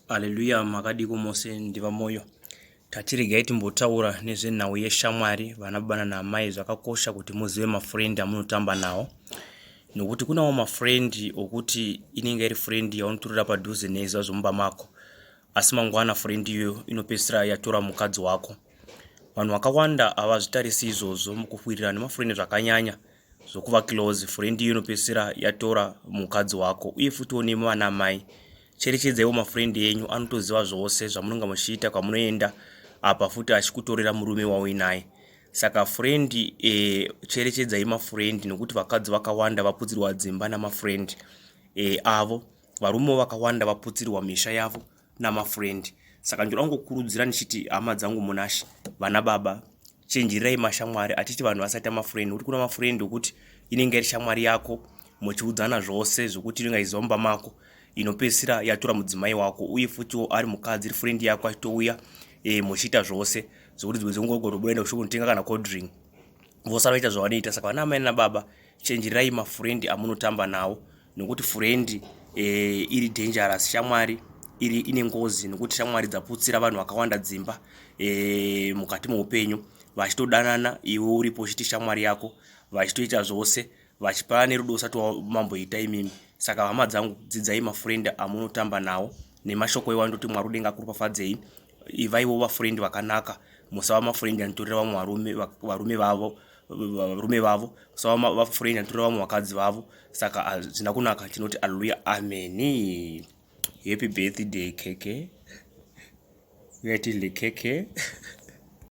Aleluya, makadiko mose ndivaMoyo. Tati regai timbotaura nezvenhau yeshamwari vana baba naamai. Zvakakosha kuti muzive mafriend amunotamba nawo, nokuti kunawo mafriend okuti inenge iri friend yaunotorera padhuze neiziva zvomumba mako, asi mangwana friend iyoyo inopedzisira yatora mukadzi wako. Vanhu vakawanda havazvitarisi izvozvo mukuwirirana nemafriend zvakanyanya zvokuva close. Friend iyo inopedzisira yatora mukadzi wako. Uye futiwo nemi vana amai, cherechedzaiwo mafriend enyu anotoziva zvose zvamunonga muchiita, kwamunoenda, apa futi achikutorera murume wauinaye. Saka friend, cherechedzai mafriend, nokuti vakadzi vakawanda vaputsirwa dzimba namafriend avo. Varumewo vakawanda vaputsirwa misha yavo namafriend. Saka ndinoda kungokurudzira ndichiti, hama dzangu munaShe, vana baba, chenjerai mashamwari. Atiti vanhu vasaita mafriend, nokuti kuna mafriend okuti inenge iri shamwari yako, muchiudzana zvose zvokuti inenge iziva mumba mako, inopedzisira yatora mudzimai wako. Uye futiwo ari mukadzi, iri friend yako, achitouya muchiita zvose zvokuti dzimwe dzenguva enda kushokunotenga kana cold drink, vosara vaita zvavanoita. Saka vana amai nababa, chenjerai mafriend amunotamba nawo, nokuti friend iri dangerous. Shamwari iri ine ngozi, nokuti shamwari dzaputsira vanhu vakawanda dzimba mukati meupenyu, vachitodanana iwe uripo, uchiti shamwari yako, vachitoita zvose, vachipana nerudo usati mamboita imimi. Saka hama dzangu, dzidzai mafriend amunotamba nawo. Nemashoko iwa ndoti Mwari udenga akuropafadzei. Ivaiwo vafriend vakanaka, musava mafriend anotorera vamwe varume vavo, varume vavo, musava vafriend anotorera vamwe vakadzi vavo. Saka hazvina kunaka. Tinoti aleluya, ameni. Happy birthday, keke. Uyatidle keke.